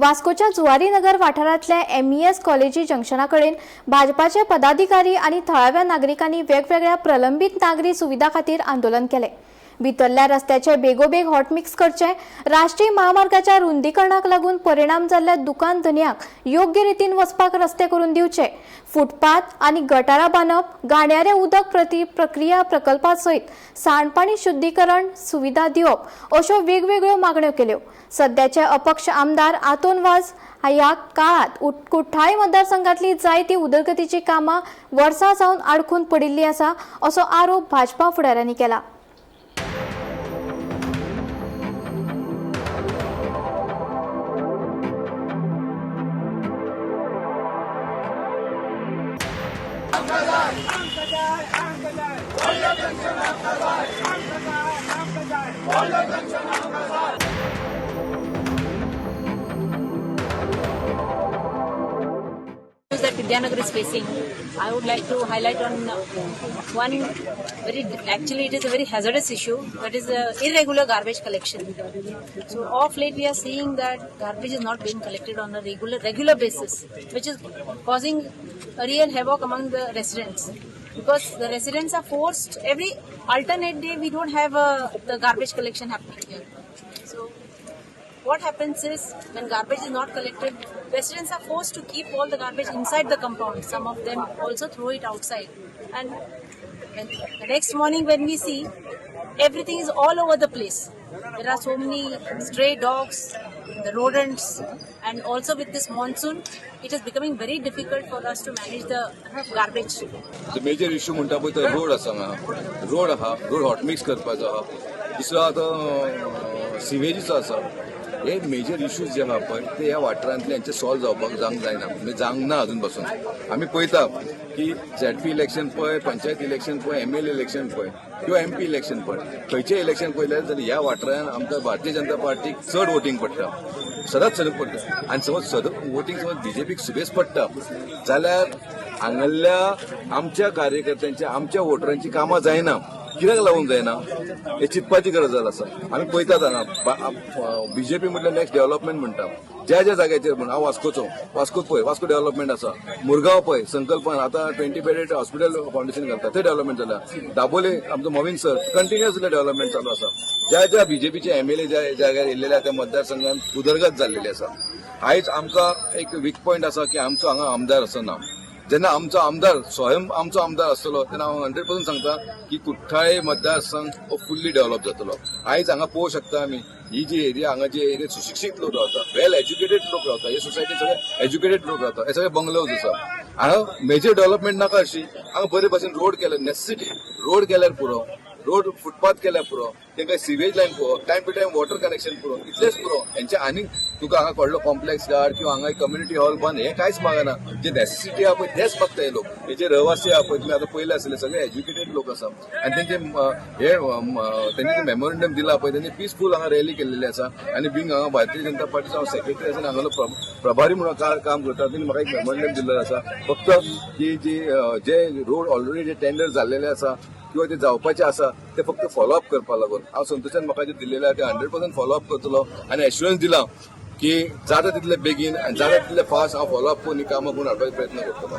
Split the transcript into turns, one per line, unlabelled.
वास्कोच्या जुवारीनगर वाठारांतल्या एमईएस कॉलेजी जंक्शना कडेन भाजपाचे पदाधिकारी आनी थळाव्या नागरिकांनी वेगवेगळ्या प्रलंबीत नागरी सुविधा खातीर आंदोलन केलें. भितरल्या रस्त्याचे बेगोबेग हॉटमिक्स करचे, राष्ट्रीय महामार्गाच्या रुंदीकरणाक लागून परिणाम जाल्ल्या दुकान धनयांक योग्य रितीन वचपाक रस्ते करून दिवचे, फुटपाथ आनी गटारां बांदप, घाणयारें उदक प्रती प्रक्रिया प्रकल्पा सयत सांडपाणी शुद्धीकरण सुविधा दिवप अश्यो वेगवेगळ्यो मागण्यो केल्यो. सद्याचे अपक्ष आमदार आतोन वाज ह्या काळात कुठ्ठाळी मतदारसंघातली जायती उदरगतीची कामां वर्सां सावन आडखून पडिल्ली आसा, असो आरोप भाजपा फुडाऱ्यांनी केला.
That Vidyanagar is facing, I would like to highlight on one very, actually it is a very hazardous issue, that is irregular garbage collection. So off late we are seeing that garbage is not being collected on a regular basis, which is causing a real havoc among the residents. Because the residents are forced, every alternate day we don't have the garbage collection happening here. So what happens is, when garbage is not collected, residents are forced to keep all the garbage inside the compound. Some of them also throw it outside. And when, the next morning when we see, everything is all over the place. There are so many stray dogs, the rodents, and also with this monsoon, it is becoming very difficult for us to manage the garbage.
The major issue म्हणटा पळय तो road आसा हांगा. Road आहा, road hot mix करपाचो आहा. दुसरो आतां सिवेजीचो आसा. हे मेजर इश्यूज जे आहा पळय, ते ह्या वाठारांतले हेंचे सॉल्व जावपाक जावंक जायना, म्हणजे जावंक ना अजून पासून. आमी पळयता की झेडपी इलेक्शन पळय, पंचायत इलेक्शन पळय, एमएलए इलेक्शन पळय किंवा एमपी इलेक्शन पळय, खंयचें इलेक्शन पळयल्यार जाल्यार ह्या वाठारांत आमकां भारतीय जनता पार्टीक चड वोटींग पडटा, सदांच सदांच पडटा. आनी समज सदांच वोटींग समज बीजेपीक सुबेज पडटा जाल्यार हांगल्ल्या आमच्या कार्यकर्त्यांच्या, आमच्या वोटरांची कामां जायना. कित्याक लागून जायना हे चिंतपाची गरज आसा. आमी पळयतात हांगा, बीजेपी म्हटल्यार नेक्स्ट डेव्हलपमेंट म्हणटा. ज्या ज्या जाग्याचेर म्हण, हांव वास्कोचो, वास्कोत पळय, वास्को डेव्हलपमेंट आसा. मुरगांव पळय, संकल्पन आतां 20 बेडेड हॉस्पिटल फावंडेशन घालता, थंय डेव्हलपमेंट जाला. दाबोले आमचो मोविन सर, कंटिन्युअसली डेव्हलपमेंट चालू आसा. ज्या ज्या बीजेपीचे एमएलए ज्या जाग्यार येयल्लेले आसा, त्या मतदारसंघात उदरगत जाल्लेली आसा. आयज आमकां एक वीक पॉयंट आसा की आमचो हांगा आमदार असो ना. जेन्ना आमचो आमदार, स्वयं आमचो आमदार आसतलो, तेन्ना हांव 100% सांगता की कुठ्ठाळे मतदारसंघ हो फुल्ली डेव्हलप जातलो. आयज हांगा पळोवंक शकता आमी, ही जी एरिया, हांगा जी एरिया, सुशिक्षीत लोक रावता, वेल एज्युकेटेड लोक रावता. हे सोसायटी सगळे एज्युकेटेड लोक रावता. हे सगळे बंगलोज आसा. हांगा मेजर डेव्हलपमेंट नाका अशी. हांगा बरे भाशेन रोड केले, नेसेसिटी रोड केल्यार पुरो, रोड फुटपाथ केल्यार पुरो, तांकां सिवेज लायन पुरो, time to time water connection पुरो, इतलेच पुरो. हेंचे आनी तुका हांगा व्हडलो कॉम्प्लेक्स गार्ड किंवा हांगा कम्युनिटी हॉल बांद, हें कांयच मागना. जे नेसेसिटी आहा पळय तेच मागता हे लोक. हे जे रहिवासी आहा पळय, तुमी आतां पयले आसले, सगळे एज्युकेटेड लोक आसा. आनी तेंचे हे तेंचे जे मेमोरेंडम दिला पळय, तेंचे पिसफूल हांगा रॅली केल्लेली आसा. आनी बींग हांगा भारतीय जनता पार्टीचो हांव सेक्रेटरी आसा आनी हांगालो प्रभारी म्हणून काम करता, तेणी म्हाका एक मेमोरेंडम दिल्लें आसा, फक्त की जी जे रोड ऑलरेडी जे टेंडर जाल्लेले आसा किंवा ते जावपाचे आसा, ते फक्त फॉलोअप करपाक लागून हांव संतोषान म्हाका जे दिल्लेले आहा ते 100% फॉलोअप करतलो. आनी एश्युरन्स दिला की जाता तितले बेगीन आनी जाता तितले फास्ट हांव फॉलोअप करून ही कामां करून हाडपाचो प्रयत्न करतलो.